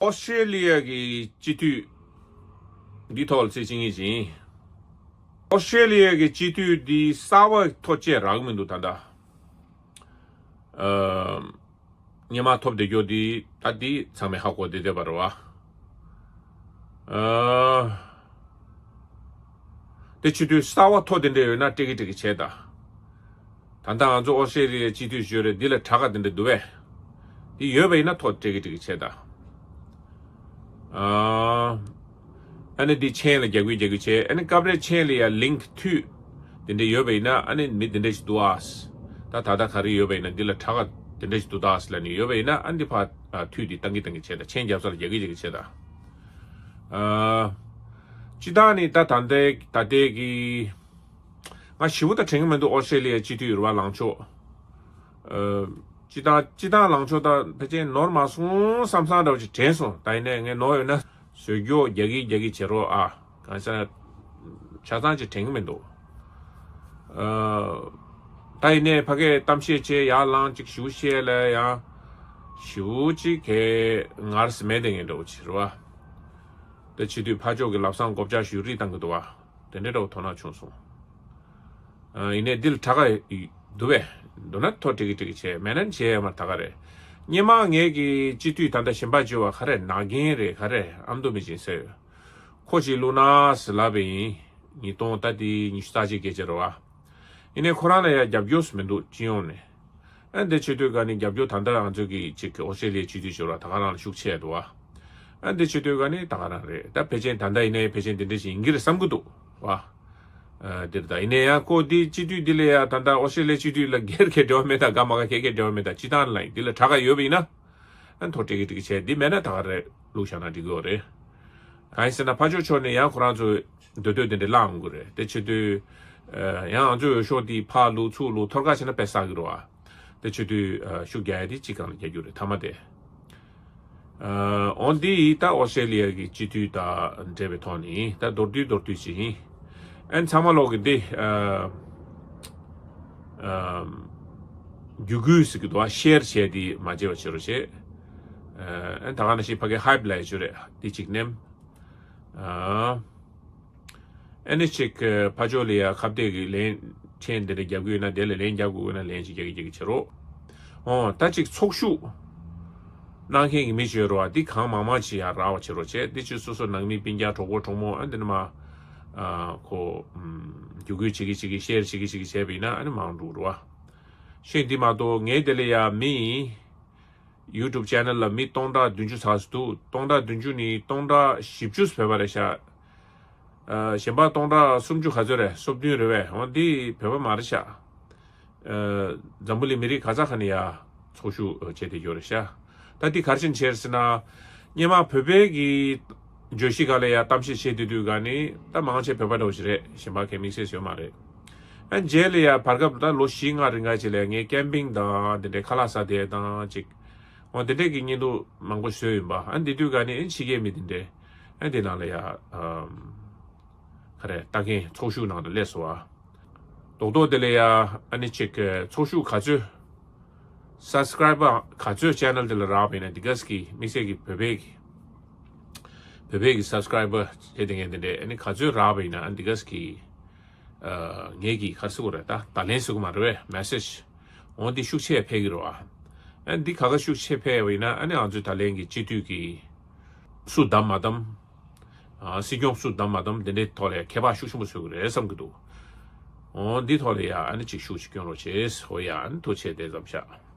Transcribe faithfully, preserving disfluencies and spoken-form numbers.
ཨོ་སི་ཀྲེ་ལི་ཡ་གི་སྤྱི་འཐུས་འདི་ཐོག་ལ་རྩིས་བྱེད་ངེས་ཅིང་། ཨོ་སི་ཀྲེ་ལི་ཡ་གི་སྤྱི་འཐུས་འདི་གསར་བ་ཐོ་བཅད་རག་མི་འདུག་ད་ལྟ། ཨ། སྔོན་མ་ཐོབ་བསྡད་རྒྱུ་འདི་ད་འདི་ཚང་མས་ཧ་གོ་བསྡད་བསྡད་པ་རེད་བ། ཨ། དེ་སྤྱི་འཐུས་གསར་བ་ཐོ་དེ་འདྲ་ཡོད་ན་སྤྲད་ཀྱི་སྤྲད་ཀྱི་བྱས་ད། ད་ལྟ་ང་ཚོ་ཨོ་སི་ཀྲེ་ལི་ཡའི་སྤྱི་འཐུས་ཞུ་རེད། འདི་ལ་དྲག་ག་དེ་འདྲ་འདུག་བས། འདི་ཡོད་པ་ཡིན་ན་ཐོ་སྤྲད་ཀྱི་སྤྲད་ཀྱི་བྱས་ད། ཨ། ཨ་ནི་འདི་མཆན་ལ་རྒྱག་གི་རྒྱག་གི་བྱས། ཨ་ནི་སྐབས་རེ་མཆན་ལ་ཡ་ལིང་ཀི་མཐུད་དེ་འདྲ་ཡོད་པ་ཡིན་ན་ཨ་ནི་མི་དེ་འདྲ་ཞིག་འདུག་ཨ། ད་ད་ལྟ་ག་རེ་ཡོད་པ་ཡིན་ན་འདི་ལ་དྲག་ག་དེ་འདྲ་ཞིག་འདུག་ད་ཨ་ལ་ནི་ཡོད་པ་ཡིན་ན་ཨ་ནི་འདི་ཕར་མཐུད་དེ་བཏང་གི་བཏང་གི་བྱས་ད། མཆན་རྒྱབ་ས་ལ་རྒྱག་གི་རྒྱག་གི་བྱས་ད། ཨ། སྤྱི་བཏང་ནི་ད་ད་ལྟའི་ད་ལྟའི་གི་ང་ཞེ་པོ་ད་དྲན་གི་མི་འདུག་ཨོ་སི་ཀྲེ་ལི་ཡའི་སྤྱི་འཐུས་རེད་བ་ལངས་ཕྱོགས། ཨ། སྤྱི་བཏང་སྤྱི་བཏང་ལངས་ཕྱོགས་ད་ཕལ་ཆེར་ནོར་མ་སོང་བསམ་བསམ་འདྲ་བོ་ཅིག་དྲན་སོང་། ད་ཡིན་ནའི་ངས་ནོར་ཡོད་ན་བཟོ་བཀོད་རྒྱག་གི་རྒྱག་གི་བྱེད་རོགས་ཨ། གང་ཟེར་ན་ཆ་ཚང་ཅིག་དྲན་གི་མི་འདུག་ཨ། ད་ཡིན་ནའི་ཕ་གིའི་གཏམ་བཤད་བྱས་ཡར་ལངས་ཅིག་ཞུ་བཤད་ལ་ཡང་ཞུ་ཅིག་གས་ངར་སི་མེད་དེ་ངས་འདྲ་བོ་ཅིག་རེད་བ། ད་སྤྱི་འཐུས་ཕར་ཕྱོགས་ཀྱི་ལབ་སང་གོ་བཅག་ཞུ་རིགས་བཏང་གི་འདུག་བ། དེ་འདྲའི་འདྲ་བོ་དོ་སྣང་བྱུང་སོང་། ཨ། ཡིན་ནའི་འདི་ལ་དྲག་ག་འདུག་བས། འདུག་ན་ཐོ་སྤྲད་ཀྱི་སྤྲད་ཀྱི་བྱས། མེད་ན་བྱས་ཡ་མ་ད་ག་རེད། སྔོན་མ་ངེད་ཀྱི་སྤྱི་འཐུས་ད་ལྟ་གཞན་པ་བརྗོད་པ་ག་རེ་ནག་རྒན་རེད་ག་རེ་ཨ་མདོ་མི་ཆེན་ཟེར་ཡོད། ཁོ་ཅིག་བླུགས་ན་ཟེར་ལབ་པ་ཡིན། ཉིས་སྟོང་ད་དེ་ཉི་ཤུ་རྩ་གཅིག་སྐད་ཆ་རེད་བ། ཡིན་ནའི་ཁོ་རང་ལ་ཡ་རྒྱབ་སྐྱོར་མི་འདུག་སྤྱི་ཡོངས་ནས། ཨ་འདི་བྱེད་དུས་ག་ནི་རྒྱབ་སྐྱོར་ད་ལྟ་ང་ཚོ་གི་ཅིག་གི་ཨོ་སི་ཀྲེ་ལི་ཡའི་སྤྱི་འཐུས་ཞུ་ར་ད་ག་རང་ལ་ཤུགས་ཆེ་འདུག་བ། ཨ་འདི་བྱེད་དུས་ག་ནི་ད་ག་རང་རེད། ད་ཕལ་ཆེར་ད་ལྟ་ཡིན་ནའི་ཕལ་ཆེར་འདི་འདྲ་ཞིག་ཡིན་གྱི་རེད་བསམ་གྱི་འདུག་བ། ཨ་འདིར་ད་ཡིན་ནའི་ཡང་ཁོ་འདི་སྤྱི་འཐུས་འདི་ལ་ཡ་ད་ལྟ་ཨོ་སི་ཀྲེ་ལི་ཡའི་སྤྱི་འཐུས་ལ་སྒེར་གྱི་འབྲེལ་བ་མེད་ད། དགའ་མ་དགའ་ཁྱེད་ཀྱི་འབྲེལ་བ་མེད་ད། སྤྱི་བཏང་ལ་ཡིན་འདི་ལ་དྲག་ག་ཡོད་པ་ཡིན་ན། ཨ་ཐོ་སྤྲད་ཀྱི་སྤྲད་ཀྱི་བྱས། འདི་མེད་ན་ད་ག་རེ་བླུགས་བཞག་ན་འགྲིག་གི་ཡོད་རེད། གང་ཡིན་ཟེར་ན་ཕར་ཕྱོགས་ཕྱོགས་ནས་ཡང་ཁོ་རང་ཚོའི་འདོད་འདོད་དེ་འདྲ་བླངས་འོང་གི་རེད། དེ་བྱེད་དུས་ཨ་ཡང་ང་ཚོའི་འོས་ཤོག་འདི་ཕར་བླུགས་ཚུར་བླུགས་ཐོར་ཁ་བྱས་ན་དཔེ་བསགས་ཀྱི་རེད་བ། དེ་བྱེད་དུས་ཨ་ཤུགས་རྒྱག་ཡ་དེ་གཅིག་སྒང་ལ་རྒྱག་རྒྱུ་རེད་མཐའ་མ་དེ། ཨ་འོ་འདི་ཡིས་ད་ཨོ་སི་ཀྲེ་ལི་ཡ་གི་སྤྱི་འཐུས་དང་འབྲེལ་བའི་ཐོག་ནས་ད་མདོར་བསྡུས་མདོར་བསྡུས་ཤིག་ཡིན། ཨན་ཚང་མ་ལོག་གི་འདི་ཨ་ཨ་རྒྱུ་གུས་ཟེར་གི་འདུག་བ། ཤེར་བྱས་དེ་མ་བརྗེད་པ་བྱེད་རོགས་བྱེད། ཨ་ཨན་ད་ག་ནང་བཞིན་ཕ་གི་ཧའེབ་ལབ་ཡ་ཅིག་ཡོད་རེད། འདི་གཅིག་ནེམ། ཨ་ཨ་ནི་གཅིག་ཕར་ཕྱོགས་ལ་ཡ་ཁ་བརྡའི་གི་ལན་མཆན་འདི་འདྲ་རྒྱབ་གི་ཡོད་ན་དེ་ལ་ལན་རྒྱག་དགོས་ཡོད་ན་ལན་ཅིག་རྒྱག་གི་རྒྱག་གི་བྱེད་རོགས། ཨོ་ད་གཅིག་ཚོགས་ཞུགས་གནང་མཁན་གྱི་མི་ཅིག་ཡོད་རེད་བ། འདི་གང་མང་མང་ཅིག་ཡར་རག་པ་བྱེད་རོགས་བྱེད། འདི་ཅིག་སོ་སོ་ནང་མི་སྤུན་ཀྱག་གྲོགས་པོ་གྲོགས་མོ་ཨ་འདི་ནི་མ་ཨ་ཁོ་ཨམ་རྒྱུ་རྒྱུ་བྱེད་ཀྱི་བྱེད་ཀྱི་ཤེར་བྱེད་ཀྱི་བྱེད་ཀྱི་བྱས་པ་ཡིན་ན་ཨ་ནི་མང་འགྲོ་རེད་བ། ཤེས་འདི་མ་གཏོགས་ངའི་དེ་ལ་ཡ་མི་ཡིན། ཡུ་ཊུབ་ཅེ་ནལ་ལ་མི་སྟོང་ཕྲག་བདུན་ཅུ་ཙམ་ཞིག་འདུག་སྟོང་ཕྲག་བདུན་ཅུ་ནི་སྟོང་ཕྲག་བཞི་བཅུ་བོད་པ་རེད་ཤག་ཨ་གཞན་པ་སྟོང་ཕྲག་སུམ་ཅུ་ག་ཚོད་རེད། སོ་བདུན་རེད་བས། འོ་འདི་བོད་པ་མ་རེད་ཤག་ཨ་འཛམ་བུ་གླིང་མི་རིགས་ག་ས་ག་ནས་ཡ་ཚོགས་ཞུགས་བྱས་ཏེ་ཡོད་རེད་ཤག་ད་འདི་ག་རེ་བྱས་ནས་བྱས་རེད་ཟེར་ན། སྔོན་མ་བོད་པའི་གི་བརྗོད་གཞི་སྒང་ལ་ཡ་གཏམ་བཤད་བྱེད་དུས་དུས་ག་ནི་ད་མང་ཆེ་བོད་པ་འདྲ་བོ་ཞིག་རེད། གཞན་པ་གའི་དམིགས་བསལ་བཟོས་མ་རེད། ཨ་རྗེས་ལ་ཡ་བར་སྐབས་ད་ལོ་བཞི་ལྔ་རིང་ག་ཅིག་ལ་ངས་ཀེམ་པིང་དང་དེ་འདྲའི་ཁ་ལག་ཟ་བསྡད་དང་ཅིག་འོ་དེ་འདྲས་ཀྱི་བརྙན་ཐུང་མང་པོ་བཟོས་ཡིན་པ། ཨ་འདི་དུས་ག་ནས་ཨ་ཕྱི་རྒྱལ་མི་དེ་འདྲས་ཨ་འདི་ནང་ལ་ཡ་ཨམ་ག་རེ་ལྟ་མཁན་ཚོགས་ཞུགས་ནང་དུ་སླེབས་སོང་བ། རྡོག་རྡོག་དེ་ལ་ཡ་ཨ་ནི་ཅིག་ཚོགས་ཞུགས་ག་ཚོད་སབ་སི་ཀ་རའི་བར་ག་ཚོད་ཅེ་ནལ་དེ་ལ་རག་པ་ཡིན་ན་འདི་གས་ཀྱི་དམིགས་བསལ་གྱི་བོད་པའི་གི་བོད་པའི་གི་སབ་སི་ཀ་རའི་བར་བྱས་དེ་ངས་དེ་འདྲས་ཨ་ནི་ག་ཚོད་རག་པ་ཡིན་ན་ཨ་འདི་གས་ཀྱི་ཨ་ངེད་ཀྱིས་ག་རེ་ཟེར་དགོས་རེད། ད་ད་ལན་ཟེར་དགོས་མ་རེད་བས། མེ་སེ་ཇི། འོ་འདི་ཤུགས་ཆེ་ཕེབས་ཀྱི་རེད་བ། ཨ་འདི་ག་ག་ཤུགས་ཆེ་ཕེབས་པ་ཡིན་ན་ཨ་ནི་ང་ཚོའི་ད་ལན་གྱི་སྤྱི་འཐུས་ཀྱི་སུ་བདམས་མ་བདམས། ཨ་སྲིད་སྐྱོང་སུ་བདམས་མ་བདམས་དེ་འདྲའི་ཐོག་ལ་ཁྱད་པར་ཤུགས་ཆེན་པོ་བཟོ་གི་རེད་བསམ་གྱི་འདུག་འོ་འདི་ཐོག་ལ་ཡ་ཨ་ནི་ཅིག་ཤུགས་ཅིག་སྐྱོན་རོགས་བྱེད། འོ་ཡ་ཨ་ནི་ཐུགས་རྗེ་ཆེ། དེ་ཙམ་བཞག